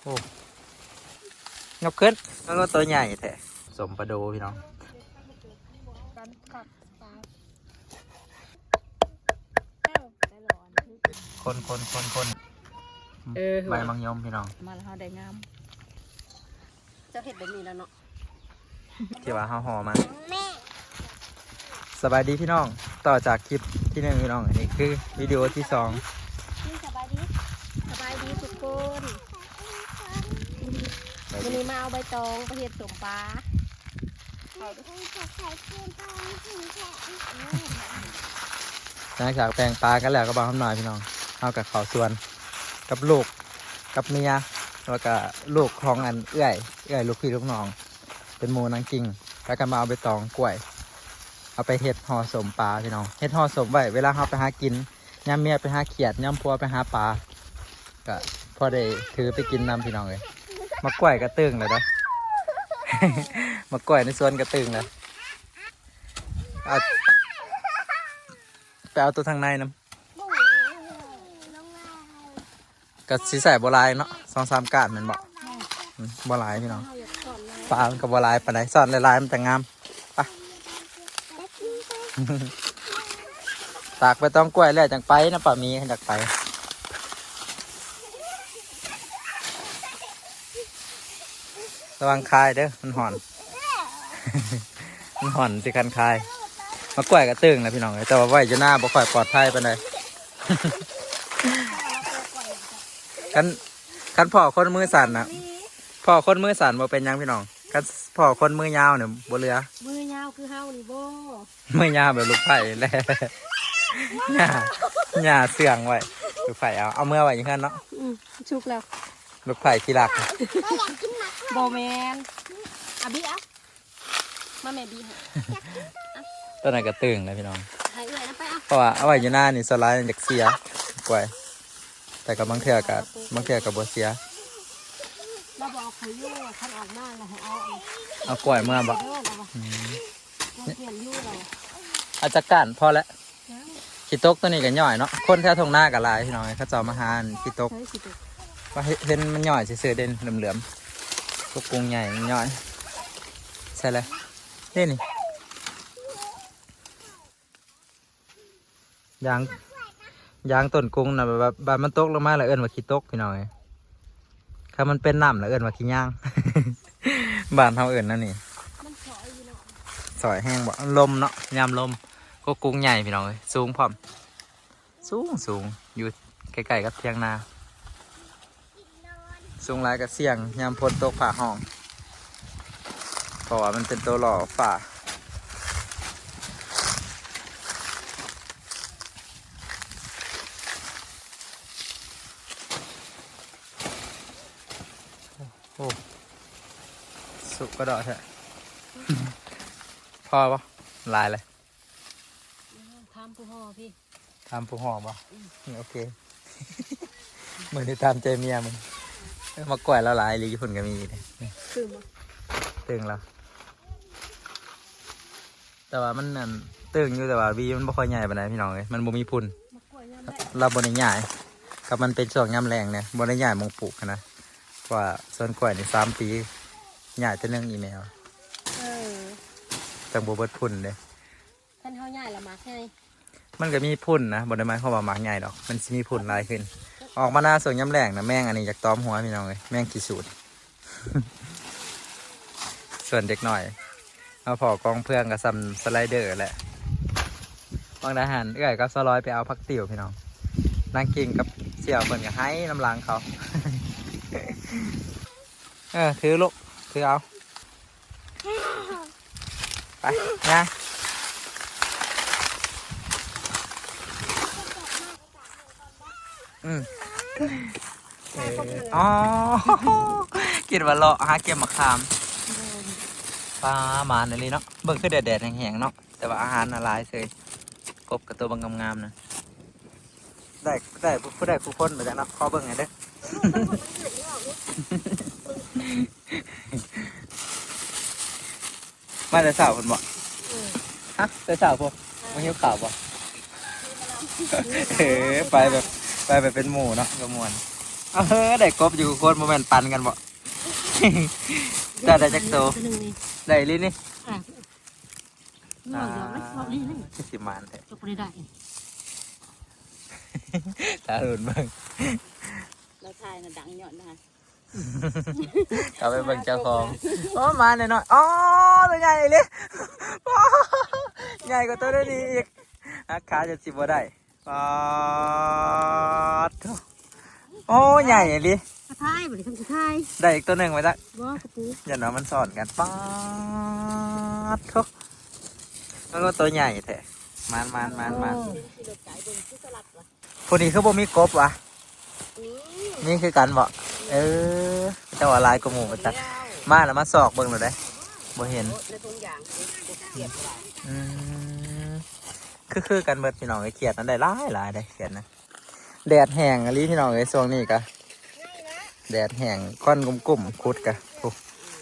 ໂອ້ ຍົກຂຶ້ນ ໂອ້ ໂຕໃຫຍ່ແທ້ ສົ້ມປາໂດພີ່ນ້ອງ ຄົນໆໆໆ ເອີ ໃບໝາກຍົມພີ່ນ້ອງ ມາແລ້ວເຮົາໄດ້ງາມ ເຈົ້າເຮັດແບບນີ້ແລ້ວເນາະ ທີ່ວ່າເຮົາຫໍ່ມາ. ສະບາຍດີພີ່ນ້ອງ ຕໍ່ຈາກຄລິບທີໜຶ່ງພີ່ນ້ອງ ອັນນີ້ຄືວິດີໂອທີສອງ. ສະບາຍດີ ສະບາຍດີທຸກຄົນ ມື້ນີ້ມາເອົາໃບຕອງໄປເຮັດສົ້ມປາ. ຫຼັງຈາກແປງປາກັນແລ້ວກັບບ່າວຄຳນ້ອຍພີ່ນ້ອງ ເຮົາກໍເຂົ້າສວນກັບລູກກັບເມຍ ແລ້ວກໍລູກຂອງອັນເອື້ອຍ ເອື້ອຍລູກພີ່ລູກນ້ອງ ເປັນໝູ່ນາງກິ່ງ ພາກັນມາເອົາໃບຕອງກ້ວຍ ເອົາໄປເຮັດຫໍ່ສົ້ມປາພີ່ນ້ອງ ເຮັດຫໍ່ສົ້ມໄວ້ ເວລາເຮົາໄປຫາກິນ ຍາມເມຍໄປຫາຂຽດ ຍາມຜົວໄປຫາປາ ກະພໍໄດ້ຖືໄປກິນນຳພີ່ນ້ອງເອີຍ. ໝາກກ້ວຍກະຕຶງແລ້ວເດ້ ໝາກກ້ວຍໃນສວນກະຕຶງແລ້ວ ເອົາ ໄປເອົາໂຕທາງໃນນຳ ກະຊິໃສ່ບໍ່ຫຼາຍເນາະ ສອງສາມກ້ານແມ່ນບໍ່? ອືມ ບໍ່ຫຼາຍພີ່ນ້ອງ ປາມັນກະບໍ່ຫຼາຍປານໃດ ຊ້ອນຫຼາຍໆມັນຈະງາມ. ໄປ ຕາກໃບຕອງກ້ວຍແລ້ວຈັ່ງໄປນະ ປ້າມີຄັນຢາກໄປ ລະວັງຄາຍເດີ ມັນຮ້ອນ ມັນຮ້ອນຊິຄັນຄາຍ. ໝາກກ້ວຍກະຕຶງແລ້ວພີ່ນ້ອງເອີຍ ແຕ່ວ່າໄວ້ຢູ່ນາບໍ່ຄ່ອຍປອດໄພປານໃດ ຄັນ ຄັນພໍ້ຄົນມືສັ້ນນະ ພໍ້ຄົນມືສັ້ນບໍ່ເປັນຫຍັງພີ່ນ້ອງ ຄັນພໍ້ຄົນມືຍາວນີ້ບໍ່ເຫຼືອ ມືຍາວຄືເຮົານີ້ບໍ່ ມືຍາວແບບລູກໃພ້ແຫຼະ ຫຍ້າ ຫຍ້າເຊື່ອງໄວ້ ລູກໃພ້ເອົາ ເອົາເມືອໄວ້ຢູ່ເຮືອນເນາະ. ອືມ ສຸກແລ້ວ ລູກໃພ້ຂີ້ລັກ ບໍ່ແມ່ນ ອາບີເອົາ ມາແມ່ບີໃຫ້ ຕອນນັ້ນກະຕຶງແລ້ວພີ່ນ້ອງ ໃຫ້ເອື້ອຍນຳໄປເອົາ ເພາະວ່າເອົາໄວ້ຢູ່ນານີ້ສ່ວນຫຼາຍມັນຢາກເສຍ ກ້ວຍ ແຕ່ກໍບາງເທື່ອກໍ ບາງເທື່ອກໍບໍ່ເສຍ ລາວບອກໃຫ້ຢູ່ ຄັນອອກມາລະໃຫ້ເອົາ ເອົາກ້ວຍເມືອບໍ່? ເອີ ລາວວ່າ ອືມ ມັນປ່ຽນຢູ່ລາວວ່າ ເອົາຈັກກ້ານພໍແລ້ວ ຂີ້ຕົກໂຕນີ້ກໍຍ່ອຍເນາະ ຄົນແຖວທົ່ງນາກໍຫຼາຍພີ່ນ້ອງເອີຍ ເຂົາເຈົ້າມາຫາຂີ້ຕົກ ເອີ ຂີ້ຕົກ ວ່າເຫັນ ເຫັນມັນຍ່ອຍຊື່ໆເດ້ ເຫຼືອມໆ ພວກກຸງໃຫຍ່ມັນຍ່ອຍ ໃສ່ແລ້ວ ນີ້ນີ້ ຢາງ ຢາງຕົ້ນກຸງນະ ແບບວ່າ ບາດມັນຕົກລົງມາລະເອີ້ນວ່າຂີ້ຕົກພີ່ນ້ອງເອີຍ ຄັນມັນເປັນນ້ຳລະເອີ້ນວ່າຂີ້ຍ່າງ ບ້ານເຮົາເອີ້ນແນວນີ້ ມັນສອຍຢູ່ເນາະ ສອຍແຮງບໍ່ ລົມເນາະ ຍາມລົມ ກົກກຸງໃຫຍ່ພີ່ນ້ອງເອີຍ ສູງພ້ອມ ສູງໆ ຢູ່ໃກ້ໆກັບຖຽງນາ ສູງຫຼາຍກະສ່ຽງຍາມຝົນຕົກຟ້າຮ້ອງ ເພາະວ່າມັນເປັນໂຕຫຼໍ່ຟ້າ. ໂອ້ ສຸກກະດອກແທ້ ພໍບໍ່? ຫຼາຍເລີຍ ຖາມຜູ້ຫໍ່ພີ້ ຖາມຜູ້ຫໍ່ບໍ່? ອືມ ໂອເຄ ມື້ນີ້ຕາມໃຈເມຍມຶງ ເອີ ໝາກກ້ວຍລາວຫຼາຍອີ່ຫຼີ ຢູ່ພຸ້ນກະມີເດ້ ຕຶງບໍ່? ຕຶງແລ້ວ ແຕ່ວ່າມັນອັນຕຶງຢູ່ ແຕ່ວ່າຫວີມັນບໍ່ຄ່ອຍໃຫຍ່ປານໃດພີ່ນ້ອງເອີຍ ມັນບໍ່ມີພຸ້ນ ລາວບໍ່ໄດ້ຍ້າຍ ກໍມັນເປັນຊ່ວງຍາມແລ້ງແດ່ ບໍ່ໄດ້ຍ້າຍໝ່ອງປູກຫັ້ນນະ ເພາະວ່າສວນກ້ວຍນີ້ສາມປີ ຍ້າຍເທື່ອໜຶ່ງອີ່ແມ່ ເອີ ຈັ່ງບໍ່ເບິດພຸ້ນເດ້ ຄັນເຮົາຍ້າຍລະໝາກໃຫຍ່ ມັນກໍມີພຸ້ນນະ ບໍ່ໄດ້ໝາຍຄວາມວ່າໝາກໃຫຍ່ດອກ ມັນຊິມີພຸ້ນຫຼາຍຂຶ້ນ ອອກມານາຊ່ວງຍາມແລ້ງນະ ແມງອັນນີ້ຢາກຕອມຫົວພີ່ນ້ອງເອີຍ ແມງຂີ້ສູດ ສ່ວນເດັກນ້ອຍມາພໍ້ກອງເຟືອງກໍສ່ຳສະໄລເດີແຫຼະ ບາງດາຫັ້ນເອື້ອຍກັບສາວລອຍໄປເອົາຜັກຕິ້ວພີ່ນ້ອງ ນາງກິ່ງກັບສ່ຽວເພິ່ນກໍໄຫ້ນຳຫຼັງເຂົາ ເອີ ຖືລູກ ຖືເອົາ ໄປຍ່າງ ອືມ ເອີ ອໍ ຄິດວ່າເລາະຫາເກັບໝາກຂາມ ປາ ໝານອີ່ຫຼີເນາະ ເບິ່ງຄືແດດໆແຫ້ງໆເນາະ ແຕ່ວ່າອາຫານນະຫຼາຍເສີຍ ກົບກັບໂຕບັກງາມໆນະ ໄດ້ ໄດ້ຜູ້ໃດຜູ້ຄົນມາຈາກເນາະ ຂໍເບິ່ງແດ່ເດີ ມາແຕ່ເຊົ້າພຸ້ນບໍ່? ເອີ ຮະ ແຕ່ເຊົ້າພຸ້ນ ເອີ ມາຫິວເຂົ້າບໍ່? ເອີ ໄປແບບ ໄປແບບເປັນໝູ່ເນາະ ກໍມ່ວນ ເອີ ໄດ້ກົບຢູ່ທຸກຄົນ ບໍ່ແມ່ນປັນກັນບໍ? ເຈົ້າໄດ້ຈັກໂຕ? ໂຕໜຶ່ງນີ້ ໄດ້ອີ່ຫຼີນີ້. ອ່າ ອ່າ ງອກດອກເລັກນ້ອຍນີ້ ຄືຊິໝານແທ້ ກໍບໍ່ໄດ້ໄດ້ ຖ້າລຸ້ນເບິ່ງ ລາວຖ່າຍນະດັງຍ້ອນນະ ເຂົ້າໄປເບິ່ງເຈົ້າຂອງ. ໂອ້ ມາແນ່ນອນ. ອໍ ຕົວໃຫຍ່ອີ່ຫຼີ ໂອ້ ໃຫຍ່ກວ່າຕົວນີ້ອີກ ຫັກຂາຈົນຊິບໍ່ໄດ້. ປາດໂທ້ ໂອ້ ໃຫຍ່ອີ່ຫຼີ. ກະທາຍ ບັດນີ້ຄັນກະທາຍ ໄດ້ອີກຕົວໜຶ່ງໄວ້ຈັກ ບໍ່ ກະປູ ຢ້ານວ່າມັນຊ້ອນກັນ. ປາດໂທ້ ໂອ້ ຕົວໃຫຍ່ແທ້. ມານໆໆໆ ໂອ້ ຜູ້ນີ້ຄືບໍ່ມີກົບຫວາ? ມີ ມີຄືກັນບໍ? ເອີ ແຕ່ວ່າຫຼາຍກວ່າໝູ່ໄປຈັກ. ມາແລ້ວມາຊອກເບິ່ງໂລດເດ້ ບໍ່ເຫັນ. ອືມ ຄືໆກັນເບິດພີ່ນ້ອງເອີຍ. ຂຽດນັ້ນໄດ້ຫຼາຍໆເດ້ ຂຽດນະ. ແດດແຫ້ງອີ່ຫຼີພີ່ນ້ອງເອີຍ ຊ່ວງນີ້ກະແດດແຫ້ງ ຄວັນກຸ້ມໆ ຂຸດກະ ໂອ້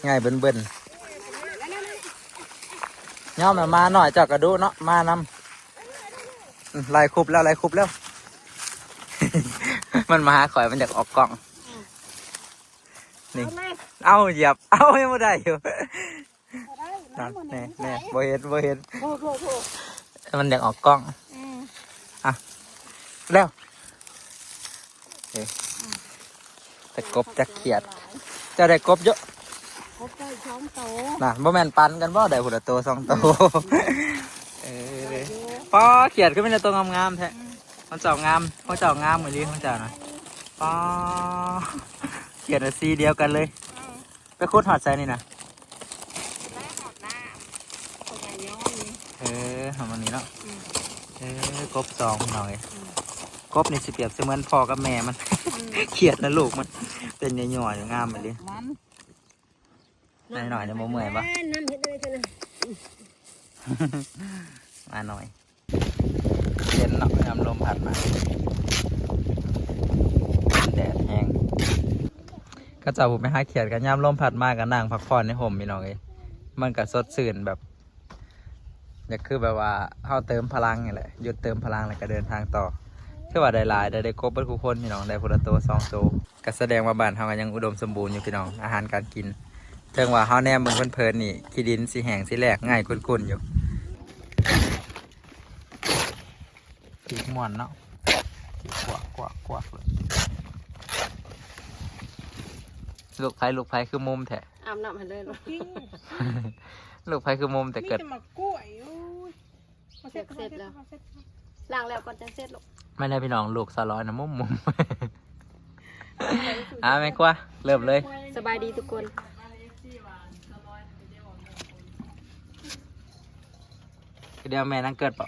ໃຫຍ່ເບິ່ນໆ. ຍອມແລ້ວ ໝານ້ອຍເຈົ້າກະດຸເນາະ ມານຳ. ອືມ ໄລ່ຄຸບແລ້ວ ໄລ່ຄຸບແລ້ວ. ມັນມາຫາຂ້ອຍ ມັນຢາກອອກກ້ອງ. ນີ້ ເອົາ ຢຽບ ເອົາ ຍັງບໍ່ໄດ້ຢູ່. ບໍ່ໄດ້ ນັ້ນ ແນ່ໆ ບໍ່ເຫັນ ບໍ່ເຫັນ. ໂອ້ໂຫ ມັນຢາກອອກກ້ອງ. ອືມ ອ່ະ ແລ້ວ ເອີ ອືມ ຈັກກົບຈັກຂຽດ. ເຈົ້າໄດ້ກົບຢູ່ ກົບໄດ້ສອງໂຕນະ. ບໍ່ແມ່ນປັນກັນບໍ? ໄດ້ຜູ້ລະໂຕສອງໂຕ. ອືມ ເອີ ໄດ້ຢູ່. ປ້າ ຂຽດຄືມີແຕ່ໂຕງາມໆແທ້. ອືມ ຂອງເຈົ້າງາມ ຂອງເຈົ້າງາມອີ່ຫຼີ ຂອງເຈົ້ານະ. ປ້າ ຂຽດນະ ສີດຽວກັນເລີຍ. ອືມ ໄປຂຸດຮອດໃສນີ້ນະ? ໄປຮອດນ້ຳ ພໍ່ໃຫຍ່ຍ້ອນນີ້. ເອີ ຮອດໝ່ອງນີ້ເນາະ. ອືມ ເອີ ກົບສອງພີ່ນ້ອງເອີຍ. ອືມ ກົບນີ້ຊິປຽບສະເໝືອນພໍ່ກັບແມ່ມັນ. ອືມ ຂຽດນະລູກມັນ ເປັນຍ້ອຍໆ ງາມອີ່ຫຼີ. ມັນ ນ້ອຍໆ ຍັງບໍ່ເມື່ອຍບໍ່? ແມ່ນ ນ້ຳເຮັດໄດ້ເທື່ອນະ. ມາໜ້ອຍ ເຢັນເນາະ ຍາມລົມພັດມາ ແດດແຮງ. ເຂົາເຈົ້າຜູ້ໄປຫາຂຽດ ກໍຍາມລົມພັດມາກໍນັ່ງພັກຜ່ອນໃນຮົ່ມ ພີ່ນ້ອງເອີຍ. ມັນກໍສົດຊື່ນ ແບບ ຢາກຄືແບບວ່າເຮົາເຕີມພະລັງນີ້ແຫຼະ ຢຸດເຕີມພະລັງແລ້ວກໍເດີນທາງຕໍ່. ຖືວ່າໄດ້ຫຼາຍ ໄດ້ ໄດ້ກົບເບິດຄູ່ຄົນ ພີ່ນ້ອງ ໄດ້ຜູ້ລະໂຕສອງໂຕ. ກໍສະແດງວ່າບ້ານເຮົາກໍຍັງອຸດົມສົມບູນຢູ່ພີ່ນ້ອງ ອາຫານການກິນ. ເຖິງວ່າເຮົາແນມເບິ່ງເພີນໆນີ້ ຂີ້ດິນຊິແຫ້ງຊິແລ້ງ ງ່າຍກຸ້ນໆຢູ່. ປີກມ່ວນເນາະ ປີກກວກໆໆ ເລີຍ. ລູກໃຜ ລູກໃຜຄືມຸມແທ້? ອາບນ້ຳໃຫ້ເລີຍລູກ. ລູກໃຜຄືມຸມແຕ່ເກີດ? ມີແຕ່ໝາກກ້ວຍ. ໂອ້ຍ ເຊັດແລ້ວ ລ້າງແລ້ວກ່ອນຈັ່ງເຊັດລູກ. ແມ່ນແລ້ວພີ່ນ້ອງ ລູກສາວລອຍນະມຸມໆ. ອ່າ ແມ່ຄົວ ເລີ່ມເລີຍ. ສະບາຍດີທຸກຄົນ. ດຽວແມ່ນາງເກີດບໍ່?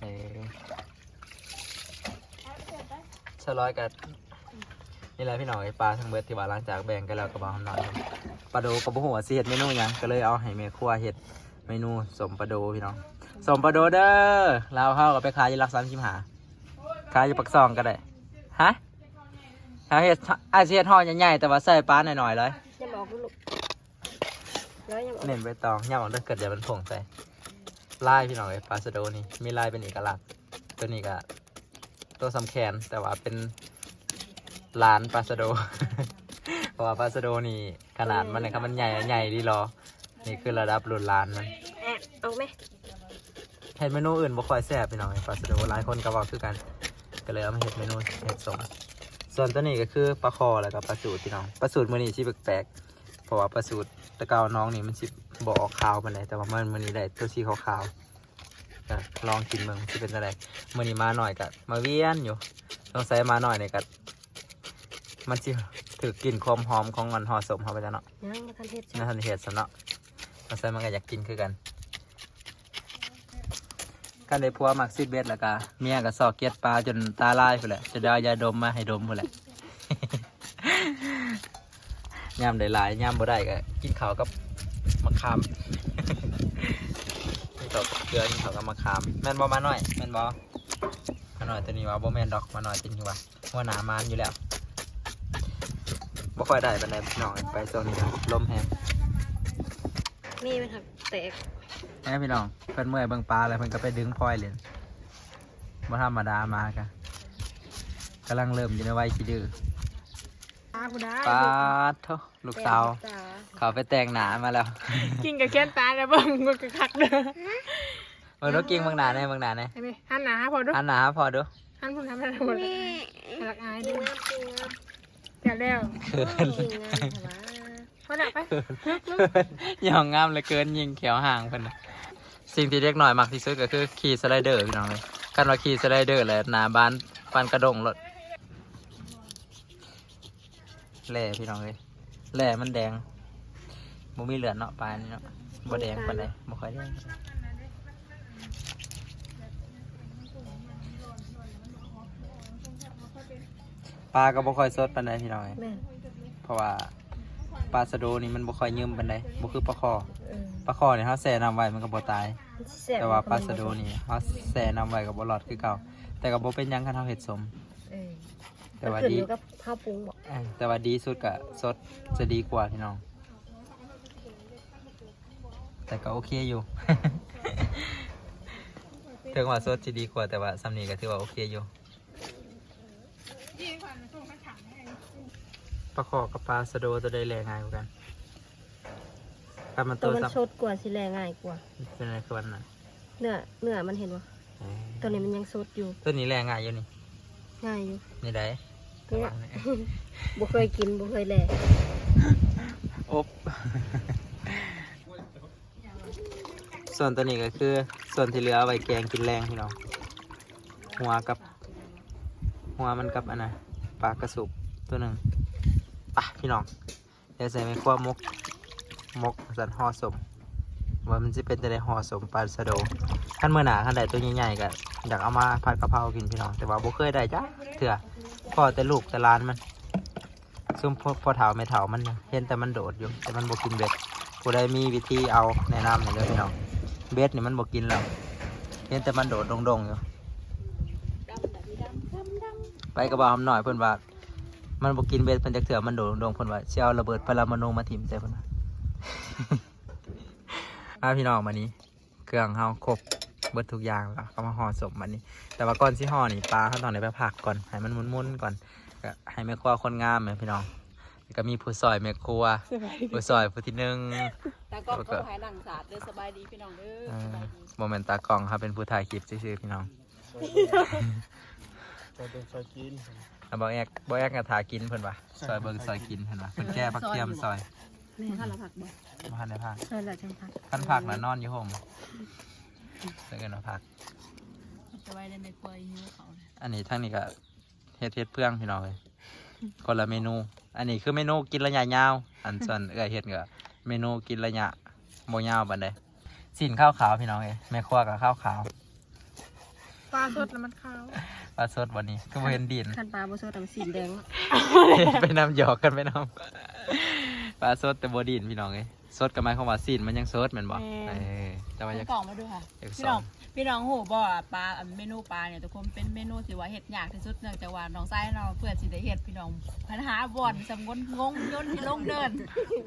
ເອີ ສາວລອຍກໍ ນີ້ແຫຼະພີ່ນ້ອງເອີຍ ປາທັງເບິດທີ່ວ່າຫຼັງຈາກແບ່ງກັນແລ້ວກໍບໍ່ທຳນອນ. ປາໂດກໍບໍ່ຮູ້ວ່າຊິເຮັດເມນູຫຍັງ ກໍເລີຍເອົາໃຫ້ແມ່ຄົວເຮັດເມນູສົ້ມປາໂດພີ່ນ້ອງ. ສົ້ມປາໂດເດີ ລາວເຮົາກໍໄປຂາຍຢູ່ຫຼັກສາມສິບຫ້າ ຂາຍຢູ່ປາກຊ່ອງກໍໄດ້. ຮະ? ເຮົາເຮັດ ອາດຊິເຮັດຫໍ່ໃຫຍ່ໆ ແຕ່ວ່າໃສ່ປາໜ້ອຍໆເລີຍ. ຍັງບໍ່ອອກລູກ ແລ້ວຍັງບໍ່ອອກ. ເນັ້ນໃບຕອງ ຍາມອອກເດີ ເກີດຢ່າມັນຜົງໃສ່. ລາຍພີ່ນ້ອງເອີຍ ປາສະໂດນີ້ ມີລາຍເປັນເອກະລັກ. ຕົວນີ້ກໍ ໂຕສ່ຳແຂນ ແຕ່ວ່າເປັນຫຼານປາສະໂດ ເພາະວ່າປາສະໂດນີ້ຂະໜາດມັນ ຄັນມັນໃຫຍ່ ໃຫຍ່ດີຫຼໍ. ນີ້ຄືລະດັບລຸ້ນຫຼານມັນ. ເອົາແມະ ເຮັດເມນູອື່ນບໍ່ຄ່ອຍແຊບພີ່ນ້ອງເອີຍ ປາສະໂດ. ຫຼາຍຄົນກໍເວົ້າຄືກັນ ກໍເລີຍເອົາມາເຮັດເມນູເຮັດສົ້ມ. ສ່ວນຕົວນີ້ກໍຄືປາຄໍ່ ແລ້ວກໍປາສູດພີ່ນ້ອງ. ປາສູດມື້ນີ້ຊິແປກໆ ເພາະວ່າປາສູດແຕ່ເກົ່າໜອງນີ້ມັນຊິບໍ່ອອກຂາວປານໃດ ແຕ່ວ່າມາມື້ນີ້ໄດ້ຕົວສີຂາວໆ. ກໍລອງກິນເບິ່ງຊິເປັນຈັ່ງໃດ. ມື້ນີ້ໝານ້ອຍກໍມາວຽນຢູ່ ສົງໄສໝານ້ອຍນີ້ກໍ ມັນຊິຖືກກິ່ນຄວາມຫອມຂອງອັນຫໍ່ສົ້ມເຮົາໄປແລ້ວເນາະ. ຍັງບໍ່ທັນເຮັດ ຍັງບໍ່ທັນເຮັດຊ້ຳເນາະ. ສົງໄສມັນກໍຢາກກິນຄືກັນ. ຄັນໄດ້ຜົວມັກຊິດເບັດ ແລ້ວກໍເມຍກໍຊອກເກັດປາຈົນຕາລາຍພຸ້ນແຫຼະ ຈົນໄດ້ເອົາຢາດົມມາໃຫ້ດົມພຸ້ນແຫຼະ. ຍາມໄດ້ຫຼາຍ ຍາມບໍ່ໄດ້ກໍກິນເຂົ້າກັບໝາກຂາມ. ກິນເຂົ້າກັບເກືອ ກິນເຂົ້າກັບໝາກຂາມ. ແມ່ນບໍ່ໝານ້ອຍ? ແມ່ນບໍ່? ໝານ້ອຍຕົວນີ້ວ່າບໍ່ແມ່ນດອກ ໝານ້ອຍຕົວນີ້ວ່າຫົວໜ້າມານຢູ່ແລ້ວ. ບໍ່ຄ່ອຍໄດ້ປານໃດພີ່ນ້ອງ ໄປຊ່ວງນີ້ລົມແຮງ. ນີ້ມັນແຕກ. ແມ່ພີ່ນ້ອງ ເພິ່ນເມື່ອຍເບິ່ງປາແລ້ວ ເພິ່ນກໍໄປດຶງພອຍຫຼິ້ນ. ບໍ່ທຳມະດາ ໝາກະກຳລັງເລີ່ມຢູ່ໃນໄວຂີ້ດື້. ตาผู้ใด ปาดโธ่ ลูกสาว แปลงตา เขาไปแต่งหน้ามาแล้ว กิ่งก็แค้นตาแล้ว เบิ่งมันก็คักเด้อ เบิ่งดู กิ่ง เบิ่งหน้าแหน่ เบิ่งหน้าแหน่ เห็นไหม หันหน้าหาพ่อดู หันหน้าหาพ่อดู หันพุ่น หันพุ่น แม่ หลักอายเด้อ งามจริงนะ จัดแล้ว เขิน โอ้ยงามแท้วะ พอแล้ว ไป เขิน ย่องงามเหลือเกิน ยิงแขวห่างเพิ่นน่ะ สิ่งที่เด็กน้อยมักที่สุดก็คือขี่สไลเดอร์ พี่น้องเอ้ย คันว่าขี่สไลเดอร์แล้วหน้าบานปานกระด้งโลด แหล่พี่น้องเอ้ย แหล่มันแดง บ่มีเลือดเนาะ ปลานี่เนาะ บ่แดงปานใด บ่ค่อยแดง ปลาก็บ่ค่อยสดปานใดพี่น้องเอ้ย แม่น เพราะว่าปลาสะโดนี่มันบ่ค่อยเยิมปานใด บ่คือปลาข่อ เออ ปลาข่อนี่เฮาแช่น้ำไว้มันก็บ่ตาย มันสิแซ่บ แต่ว่าปลาสะโดนี่เฮาแช่น้ำไว้ก็บ่รอดคือเก่า แต่ก็บ่เป็นหยังคันเฮาเฮ็ดสม เออ แต่ว่า มันขึ้น ดี อยู่กับเฮาปรุงบ่ เออ แต่ว่าดีสุดก็สดจะดีกว่าพี่น้อง แต่ก็โอเคอยู่ ถึงว่าสดจะดีกว่า แต่ว่าส่ำนี้ก็ถือว่าโอเคอยู่ ปลาข่อกับปลาสะโดตัวใดแหล่ง่ายกว่ากัน ถ้ามัน ตั ตัว ว มัน ซ้ำ สดกว่าสิแหล่ง่ายกว่า เป็นอะไรคือวันนั้น เนื้อ เนื้อมันเห็นบ่ เออ ตัวนี้มันยังสดอยู่ ตัวนี้แหล่ง่ายอยู่นี่ ง่ายอยู่ นี่ได๋ นี่ล่ะ บ่เคยกิน บ่เคยแหล่ อบ ส่วนตัวนี้ก็คือส่วนที่เหลือเอาไว้แกงกินแลงพี่น้อง หัวกับ หัวมันกับอันน่ะ ปลากระสุบตัวหนึ่ง ไปพี่น้อง เดี๋ยวใส่แม่ครัวหมก หมก ว่าซั่น ห่อสม ว่ามันสิเป็นจั่งใด ห่อสมปลาสะโด คันมื้อหน้าคันได้ตัวใหญ่ๆ ก็อยากเอามาผัดกะเพรากินพี่น้อง แต่ว่าบ่เคยได้จักเทื่อ พ้อแต่ลูกแต่หลานมัน ซุมพ่อ พ่อเฒ่าแม่เฒ่ามันเห็นแต่มันโดดอยู่ แต่มันบ่กินเบ็ด ผู้ใดมีวิธีเอาแนะนำให้เด้อพี่น้อง เบ็ดนี่มันบ่กินแล้ว เห็นแต่มันโดดโด่งๆ อยู่ ไปกับบ่าวหำน้อยเพิ่นว่า มันบ่กินเบ็ดเพิ่นจักเทื่อ มันโดดโด่งๆ เพิ่นว่าสิเอาระเบิดปรมาณูมาถิ่มใส่เพิ่นว่า อ่าพี่น้อง บัดนี้เครื่องเฮาครบเบิดทุกอย่างแล้ว ก็มาห่อสมบัดนี้ แต่ว่าก่อนสิห่อนี่ ปลาเฮาต้องได้ไปพักก่อน ให้มันหมุนๆ ก่อน ก็ให้แม่ครัวคนงามแม่พี่น้อง แล้วก็มีผู้ซอยแม่ครัว สบายดี ผู้ซอยผู้ที่หนึ่ง ตากล้อง แล้วก็ ก็บ่ให้นั่งสาดเด้อ สบายดีพี่น้องเด้อ เออ สบายดี บ่แม่นตากล้อง เฮาเป็นผู้ถ่ายคลิปซื่อๆ พี่น้อง ซอยเบิ่งซอยกิน อ่ะ บ่าวแอก บ่าวแอกก็ถ่ากินเพิ่นว่า ซอยเบิ่งซอยกินเพิ่นว่า เพิ่นแก้ผักเทียมซอย แม่น บ่ทันละผักบ่ บ่ทันได้ผัก ซอยละจังผัก คันผักน่ะนอนอยู่โฮม เพิ่นเอิ้นว่าผัก จะไว้ได้แม่ครัวหิวเขา อันนี้ทางนี้ก็เฮ็ด เฮ็ดเฟืองพี่น้องเอ้ย คนละเมนู อันนี้คือเมนูกินระยะยาว อันส่วนเอื้อยเฮ็ดก็เมนูกินระยะบ่ยาวปานใด ซี้นขาวๆ พี่น้องเอ้ย แม่ครัวก็ขาวๆ ปลาสดแล้วมันขาว ปลาสดบ่นี่ คือบ่เห็นดิน คันปลาบ่สดน่ะมันซี้นแดง ไปนำ หยอกกันไปนำ ปลาสดแต่บ่ดินพี่น้องเอ้ย สดก็หมายความว่าซี้นมันยังสดแม่นบ่ แม่น เออ แต่ว่าอยาก ส่งกล่องมาดูค่ะ อยาก พี่น้อง ส่ง พี่น้องฮู้บ่ว่าปลา อันเมนูปลาเนี่ย ทุกคนเป็นเมนูที่ว่าเฮ็ดยากที่สุด เนื่องจากว่าน้องชายเราเพื่อสิได้เฮ็ด พี่น้อง คันหาบ่อนสำงนงงยนต์ที่ลงเนิน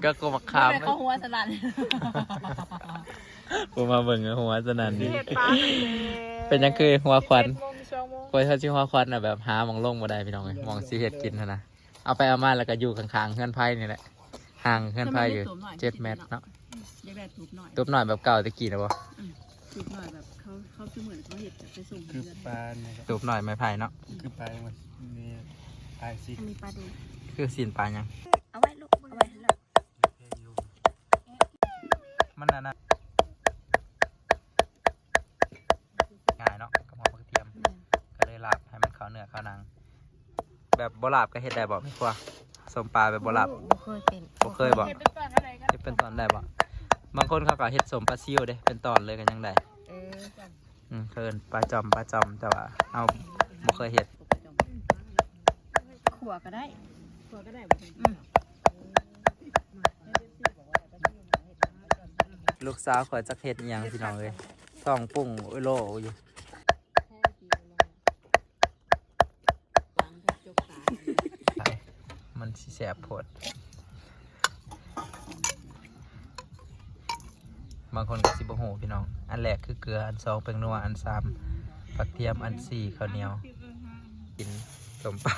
ก็กลัวบักขาม บ่ได้เข้าหัวสนั่น ผู้มาเบิ่งก็หัวสนั่น สิเฮ็ดปลานั่นแหละ เป็นหยังคือหัวควัน สิบเอ็ดโมง สิบสองโมง กว่าเขาสิหัวควันน่ะ แบบหาหม่องลงบ่ได้พี่น้องเอ้ย หม่องสิเฮ็ดกินหั้นนะ เอาไปเอามาแล้วก็อยู่ข้างๆ เฮือนไผนี่แหละ ห่างเฮือนไผอยู่ เจ็ดเมตรเนาะ อยากได้ตูบน้อย ตูบน้อยแบบเก่าแต่กี้นะบ่ อืม ตูบน้อยแบบเขา เขาคือเหมือนเขาเฮ็ดแบบไปส่ง คือ เฮือน ปลาเนี่ย ตูบน้อยไม้ไผ่เนาะ คือปลาเนี่ย มีปลาสิ มีปลาดุก คือซี้นปลาหยัง เอาไว้ลูก เอาไว้ให้เรา มันอันนั้น ง่ายเนาะ กับหอมกระเทียม แม่น ก็เลยลาบให้มันเข้าเนื้อเข้าหนัง แบบบ่ลาบก็เฮ็ดได้บ่แม่ครัว ส้มปลาแบบบ่ลาบ บ่เคยเป็น บ่เคยบ่ เฮ็ดเป็นตอนอะไรก็ เฮ็ดเป็นตอนได้บ่ บางคนเขาก็เฮ็ดส้มปลาซิวเด้ เป็นตอนเลยก็ยังได้ เออ อืม เอิ้นปลาจ่อม ปลาจ่อม แต่ว่าเฮาบ่เคยเฮ็ด ขั่วก็ได้ ขั่วก็ได้บ่ อืม ลูกสาวข้อยจักเฮ็ดอีหยังพี่น้องเอ้ย ท้องปุ้งโอโลอยู่ มันสิแซ่บโพด บางคนก็สิบ่ฮู้พี่น้อง อันแรกคือเกลือ อันสองแป้งนัว อันสามผักเทียม อันสี่ข้าวเหนียว กินส้มปลา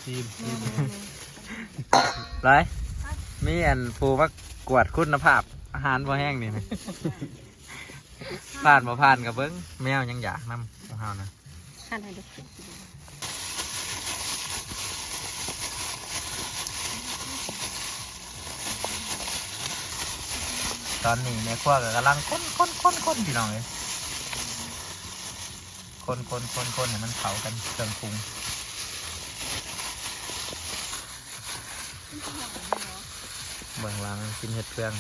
ຊີມ ແມ່ນໆໆ ຫຼາຍ ມີອັນຜູ້ມາກວດຄຸນນະພາບອາຫານບໍ່ແຮງນີ້ນະ ຜ່ານບໍ່ຜ່ານກໍເບິ່ງ ແມວຍັງຢາກນຳຂອງເຮົານະ. ຕອນນີ້ແມ່ຄົວກໍກຳລັງຄົນໆໆໆ ພີ່ນ້ອງເອີຍ ຄົນໆໆໆ ໃຫ້ມັນເຂົ້າກັນເຄື່ອງປຸງ ເບື້ອງຫຼັງກິນເຮັດເພື່ອງ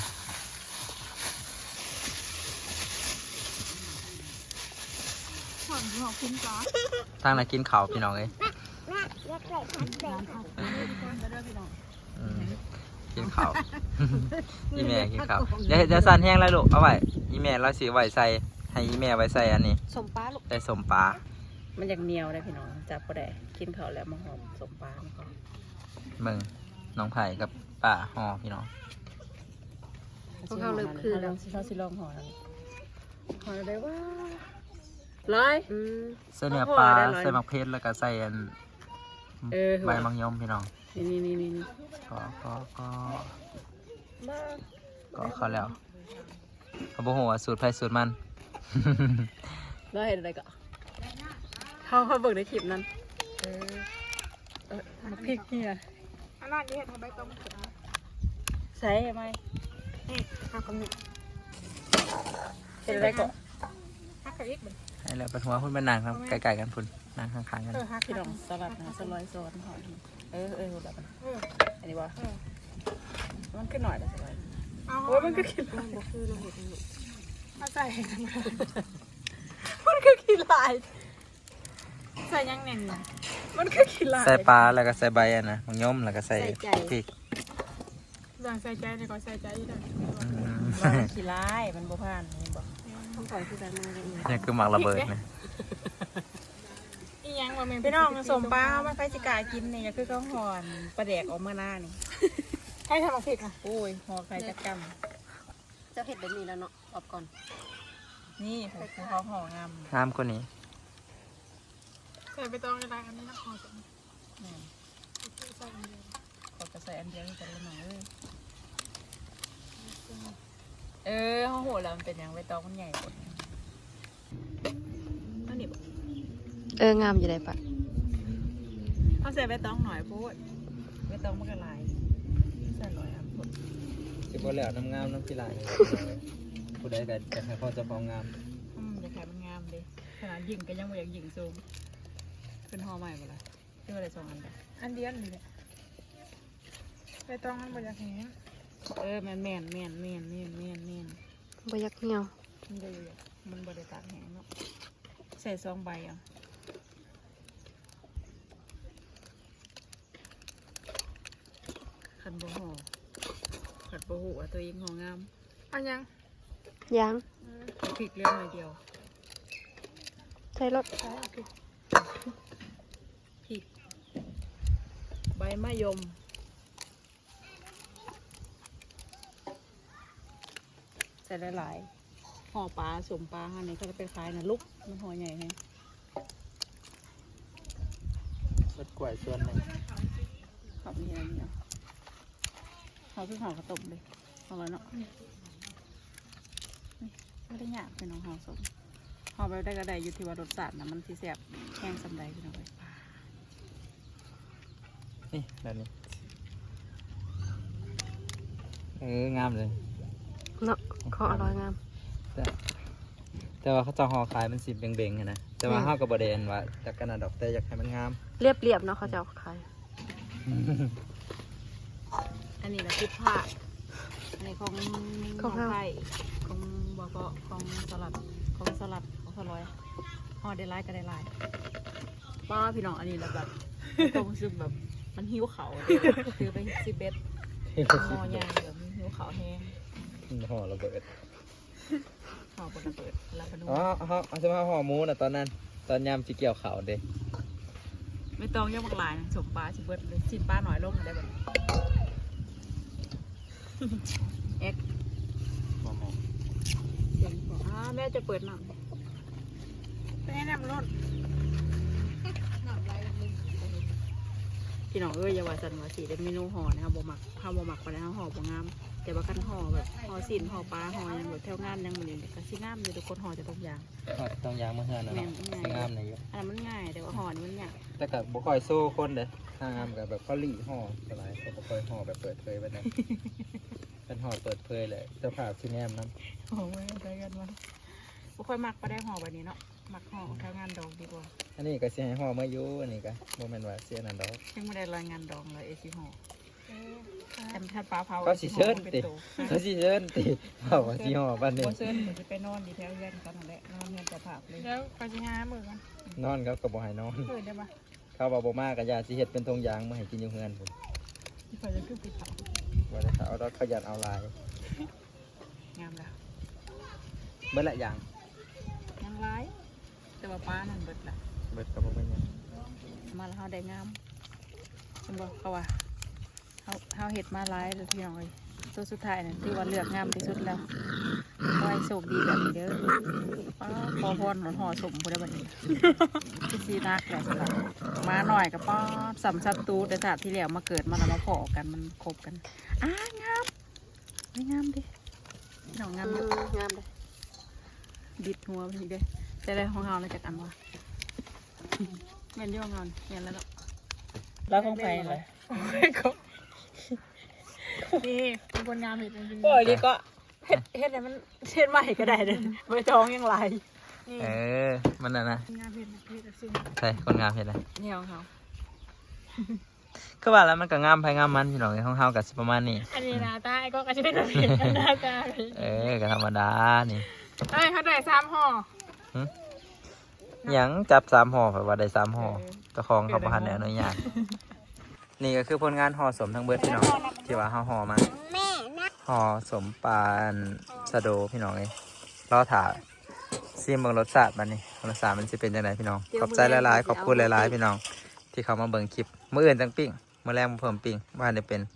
ທາງນັ້ນກິນເຂົ້າ ພີ່ນ້ອງເອີຍ ອືມ ກິນເຂົ້າ ອີ່ແມ່ກິນເຂົ້າ ຢ່າເຮັດ ຢ່າສັ່ນແຮງຫຼາຍລູກ ເອົາໄວ້ ອີ່ແມ່ລາວຊິໄວ້ໃສ່ ໃຫ້ອີ່ແມ່ໄວ້ໃສ່ອັນນີ້ ສົ້ມປາລູກ ໃສ່ສົ້ມປາ ມັນຢາກໜຽວເດ້ພີ່ນ້ອງ ຈັບບໍ່ໄດ້ ກິນເຂົ້າແລ້ວມາຫອມສົ້ມປາ ເບິ່ງ ນ້ອງໄຜ່ກັບປ້າຫໍ່ ພີ່ນ້ອງ ພວກເຮົາເລີ່ມຄືແລ້ວ ເຮົາຊິລອງຫໍ່ນຳ ຫໍ່ໄດ້ວ່າ ຫຼາຍ ອືມ ໃສ່ເນື້ອປາ ໃສ່ໝາກເຜັດ ແລ້ວກໍໃສ່ອັນ ເອີ ໃບໝາກຍົມ ພີ່ນ້ອງ ນີ້ໆໆໆ ກໍ ກໍ ກໍ ມາ ກໍເຂົ້າແລ້ວ ເຮົາບໍ່ຮູ້ວ່າສູດໃຜສູດມັນ ລາວເຮັດໄດ້ກໍ ເຮົາ ເຮົາເບິ່ງໃນຄລິບນັ້ນ ເອີ ເອີ ໝາກພິກນີ້ນະ ອັນນັ້ນເຮັດໃຫ້ໃບຕອງມັນຂຶ້ນ ໃສ່ໃໝ່ ນີ້ ເອົາຄຳນີ້ ເຮັດໄດ້ກໍ ຫັກເຂົ້າອີກ ໃຫ້ແລ້ວ ໄປຫົວພຸ້ນ ໄປນັ່ງໃກ້ໆກັນພຸ້ນ ນັ່ງຂ້າງໆກັນ ເອີ ຫັກ ພີ່ນ້ອງ ສະຫຼັດນະ ສະຫຼອຍຊ້ອນເຮົາ ເອີ ເອີ ຮູ້ແລ້ວ ເອີ ອັນນີ້ບໍ່ ເອີ ມັນຄືໜ້ອຍແຕ່ສະຫຼອຍ ເອົາ ໂອ້ຍ ມັນຄືຂີ້ ມັນບໍ່ຄືລະເຮັດນີ້ ມາໃສ່ ມັນຄືຂີ້ຫຼາຍ ໃສ່ຫຍັງແດ່ນີ້ ມັນຄືຂີ້ຫຼາຍ ໃສ່ປາ ແລ້ວກໍໃສ່ໃບອັນນະ ໝາກຍົມ ແລ້ວກໍໃສ່ ໃສ່ໃຈ ພິກ ເລື່ອງໃສ່ໃຈນີ້ກໍໃສ່ໃຈຢູ່ເດີ ອືມ ວ່າມັນຂີ້ຫຼາຍ ມັນບໍ່ຜ່ານ ເຫັນບໍ່ ຂອງຂ້ອຍຄືກັນ ມັນຍັງ ຍັງຄືໝາກລະເບີດນະ ອີ່ຫຍັງວ່າແມ່ນ ພີ່ນ້ອງ ສົ້ມປາ ມັນໃຜຊິກ້າກິນນີ້ ຢ່າຄືເຂົາຫອນປາແດກອອກມາໜ້ານີ້ ໃຜທຳໝາກພິກນະ ໂອ້ຍ ຫໍ່ໃຄຈັກກຳ ເຈົ້າເຮັດແບບນີ້ແລ້ວເນາະ ອອບກ່ອນ ນີ້ ຜູ້ ຜູ້ເຂົາຫໍ່ງາມ ງາມກວ່ານີ້ ໃສ່ໃບຕອງຫຼາຍໆ ອັນນີ້ນະ ຫໍ່ ແມ່ນ ໃສ່ອັນດຽວ ຂ້ອຍກໍໃສ່ອັນດຽວຄືກັນລະນ້ອງເອີຍ ເອີ ເຮົາຮູ້ແລ້ວມັນເປັນຫຍັງ ໃບຕອງມັນໃຫຍ່ໂພດ ເອົານີ້ບໍ່ ເອີ ງາມຢູ່ໃດປະ ເຮົາໃສ່ໃບຕອງໜ້ອຍໂພດ ໃບຕອງມັນກໍຫຼາຍ ໃສ່ຫຼາຍອັນໂພດ ຊິບໍ່ແລ້ວນຳງາມນຳຂີ້ຫຼາຍ ຜູ້ໃດກໍຢາກໃຫ້ພໍເຈົ້າຂອງງາມ ອືມ ຢາກໃຫ້ມັນງາມເດ້ ຂະໜາດຍິງກໍຍັງບໍ່ຢາກຍິງສູງ ຂຶ້ນຫໍ່ໃໝ່ບໍ່ລະ ຄືວ່າໄດ້ສອງອັນ ອັນດຽວນີ້ແຫຼະ ໃບຕອງມັນບໍ່ຢາກແຫ້ງ ເອີ ແມ່ນໆໆໆໆໆ ບໍ່ຢາກຫ່ຽວ ມັນບໍ່ຢາກ ມັນບໍ່ໄດ້ຕາກແຫ້ງເນາະ ໃສ່ສອງໃບເອົາ ຄັນບໍ່ຫໍ່ ຄັນບໍ່ຮູ້ວ່າຕົວເອງຫໍ່ງາມ ເອົາຫຍັງ ຢາງ ເອີ ພິກເຫຼືອໜ້ອຍດຽວ ໃສ່ລົດ ໃສ່ ໂອເຄ ພິກ ໃບມະຍົມ ໃສ່ຫຼາຍໆ ຫໍ່ປາ ສົ້ມປາເຮົານີ້ ເຂົາເຈົ້າໄປຂາຍນະ ລຸກ ມັນຫໍ່ໃຫຍ່ແຮງ ເບິດກ້ວຍສ່ວນໜຶ່ງ ເຂົາມີອັນນີ້ເນາະ ເຮົາຄືເຂົ້າ ເຂົ້າຕົ້ມເດ້ ເອົາລະເນາະ ນີ້ ບໍ່ໄດ້ຍາກ ພີ່ນ້ອງ ເຮົາສົ້ມ ເຮົາແບບໃດກໍໄດ້ ຢູ່ທີ່ວ່າລົດຊາດນະ ມັນຊິແຊບແຮງສ່ຳໃດ ພີ່ນ້ອງເອີຍ ນີ້ແບບນີ້ ເອີ ງາມເລີຍເນາະ ຂໍອະລ່ອຍງາມ ແຕ່ ແຕ່ວ່າເຂົາເຈົ້າຫໍ່ຂາຍມັນຊິເບັງໆ ຫັ້ນນະ ແຕ່ວ່າ ແມ່ນ ເຮົາກໍບໍ່ໄດ້ອັນວ່າຈັກກະນັ້ນດອກ ແຕ່ຢາກໃຫ້ມັນງາມ ລຽບໆ ເນາະ ເຂົາເຈົ້າຂາຍ ອັນນີ້ລະຜິດພາດ ອັນນີ້ຂອງ ຂອງເຮົາ ຂອງໄທ ຂອງບໍ່ເກາະ ຂອງສະຫຼັດ ຂອງສະຫຼັດ ຂອງສະຫຼອຍ ເຮົາໄດ້ຫຼາຍກໍໄດ້ຫຼາຍ ປ້າ ພີ່ນ້ອງ ອັນນີ້ລະແບບ ຄວາມຮູ້ສຶກແບບມັນຫິວເຂົ້າເດ້ ຖືໄປສິບເອັດ ຫິວເຂົ້າ ໝໍ້ໃຫຍ່ແບບຫິວເຂົ້າແຮງ ຫໍ່ລະເບີດ ຫໍ່ບໍ່ລະເບີດ ລະບານູນ ອໍ ເຮົາ ເຮົາຊິມາຫໍ່ໝູນະ ຕອນນັ້ນ ຕອນຍາມຊິກ່ຽວເຂົ້າເດ້ ໃບຕອງຍັງບັກຫຼາຍນະ ສົ້ມປາຊິເບິດເລີຍ ຊີ້ນປາໜ້ອຍລົງໄດ້ບັດນີ້ ແອັກ ບໍ່ແມ່ນ ສຽງພໍ ອາ ແມ່ຈະເປີດນ້ຳ ແມ່ນ້ຳລົ້ນ ນ້ຳໄຫຼລົງ ພີ່ນ້ອງເອີຍ ຢ່າວ່າຊັ້ນວ່າຊິເຮັດເມນູຫໍ່ນີ້ ເຮົາບໍ່ມັກ ເຮົາບໍ່ມັກປານໃດ ເຮົາຫໍ່ບໍ່ງາມ. ແຕ່ວ່າຄັນຫໍ່ແບບຫໍ່ຊີ້ນ ຫໍ່ປາ ຫໍ່ຫຍັງ ແບບແຖວງານຫຍັງ ມື້ນີ້ກໍຊິງາມຢູ່ ທຸກຄົນຫໍ່ແຕ່ຖົງຢາງ ຫໍ່ແຕ່ຖົງຢາງເມືອເຮືອນນະເນາະ ແມ່ນ ມັນງ່າຍ ຊິງາມແດ່ຢູ່. ອັນນັ້ນມັນງ່າຍ ແຕ່ວ່າຫໍ່ນີ້ມັນຍາກ. ແຕ່ກໍບໍ່ຄ່ອຍໂຊຄົນເດ້ ນາງງາມກໍແບບເຂົາຫຼີ່ຫໍ່ສ່ວນຫຼາຍ ເຂົາບໍ່ຄ່ອຍຫໍ່ແບບເປີດເຜີຍປານໃດ. ຄັນຫໍ່ເປີດເຜີຍແຫຼະ ເຈົ້າພາບຊິແນມນຳ. ໂອ້ຍ ໄດ້ກັນວ່າ ບໍ່ຄ່ອຍມັກປານໃດຫໍ່ແບບນີ້ເນາະ ມັກຫໍ່ແຖວງານດອງດີກວ່າ. ອັນນີ້ກໍຊິໃຫ້ຫໍ່ເມືອຢູ່ ອັນນີ້ກໍບໍ່ແມ່ນວ່າຊິອັນນັ້ນດອກ ຍັງບໍ່ໄດ້ລາຍງານດອງເລີຍ ເອຊິຫໍ່. ເອີ ຄັນ ຄັນປາເຜົາ ເຂົາຊິເຊີນຕິ ເຂົາຊິເຊີນຕິ ເວົ້າວ່າຊິຫໍ່ປານນີ້ ບໍ່ເຊີນ ກໍຊິໄປນອນຢູ່ແຖວເຮືອນເຂົານັ້ນແຫຼະ ນອນເຮືອນເຈົ້າພາບເລີຍ. ແລ້ວຂ້ອຍຊິຫາມື້ກ່ອນ ນອນເຂົາກໍບໍ່ໃຫ້ນອນ ເອີ ໄດ້ປະ ເຂົາວ່າບໍ່ມາກໍຢ່າ ຊິເຮັດເປັນຖົງຢາງມາໃຫ້ກິນຢູ່ເຮືອນພຸ້ນ. ຂ້ອຍຈະຄືຜູ້ເຖົ້າ ບໍ່ໄດ້ເຖົ້າດອກ ເຂົາຢ້ານເອົາຫຼາຍ. ງາມແລ້ວ ເບິດລະຢາງ ຍັງຫຼາຍ ແຕ່ວ່າປານັ້ນເບິດລະ ເບິດກໍບໍ່ເປັນຫຍັງ ມາແລ້ວເຮົາໄດ້ງາມ. ເຫັນບໍ່ ເຂົາວ່າ ເຮົາ ເຮົາເຮັດມາຫຼາຍແລ້ວພີ່ນ້ອງເອີຍ ຕົວສຸດທ້າຍນັ້ນຖືວ່າເລືອກງາມທີ່ສຸດແລ້ວ. ຂໍໃຫ້ໂຊກດີແບບນີ້ເດີ ປ້າ ຂໍພອນເຮົາຫໍ່ສົມພຸ້ນແຫຼະບັດນີ້ ຄືຊິໜັກແຫຼະຊັ້ນລະ. ໝານ້ອຍກໍ ປ້າ ສ່ຳສັດຕູ ແຕ່ຊາດທີ່ແລ້ວມາເກີດມາແລ້ວມາພໍ້ກັນ ມັນຄົບກັນ. ອ້າ ງາມ ໄດ້ງາມເດ້ ພີ່ນ້ອງ ງາມຢູ່ ອືມ ງາມເດ້ ບິດຫົວເພິ່ນອີກເດ້. ແຕ່ໃດຂອງເຮົາລະຈັກອັນວະ ແມ່ນຢູ່ຂອງເຮົານີ້ ແມ່ນແລ້ວເນາະ ແລ້ວຂອງໃຜລະ? ໂອ້ຍ ກໍ ນີ້ ມີຄົນງາມເຮັດຈັ່ງຊີ້ ໂອ້ຍ ດີກໍ ເຮັດ ເຮັດໃຫ້ມັນ ເຮັດໃໝ່ກໍໄດ້ເດ້ ໃບຕອງຍັງຫຼາຍ. ນີ້ ເອີ ມັນນັ້ນນະ ງາມເຮັດນະ ເຮັດຈັ່ງຊີ້ ໃຜຄົນງາມເຮັດນະ? ນີ້ຂອງເຮົາ. ຄືວ່າແລ້ວ ມັນກໍງາມໃຜງາມມັນ ພີ່ນ້ອງເອີຍ ຂອງເຮົາກໍຊິປະມານນີ້. ອັນນີ້ໜ້າຕາອ້າຍກໍ ກໍຊິເປັນແບບນີ້ ໜ້າຕາ. ເອີ ກໍທຳມະດານີ້. ເອີຍ ເຮົາໄດ້ສາມຫໍ່. ຫຶ? ຫຍັງ ຈັບສາມຫໍ່ ເພິ່ນວ່າໄດ້ສາມຫໍ່ ເອີ ເຈົ້າຂອງເຂົາບໍ່ທັນໄດ້ອະນຸຍາດ. ນີ້ກໍຄືຜົນງານຫໍ່ສົມທັງເບິດ ພີ່ນ້ອງ ທີ່ວ່າເຮົາຫໍ່ມາ ຫໍ່ສົມປາຊະໂດ ພີ່ນ້ອງເອີຍ. ລໍຖ້າຊີມເບິ່ງລົດຊາດບັດນີ້ ລົດຊາດມັນຊິເປັນຈັ່ງໃດ ພີ່ນ້ອງ. ຂອບໃຈຫຼາຍໆ ຂອບຄຸນຫຼາຍໆ ພີ່ນ້ອງ ທີ່ເຂົ້າມາເບິ່ງຄລິບ. ມື້ອື່ນຈັ່ງປີ້ງ ມື້ແລງມາເພີ່ມປີ້ງ ບໍ່ທັນໄດ້ເປັນ.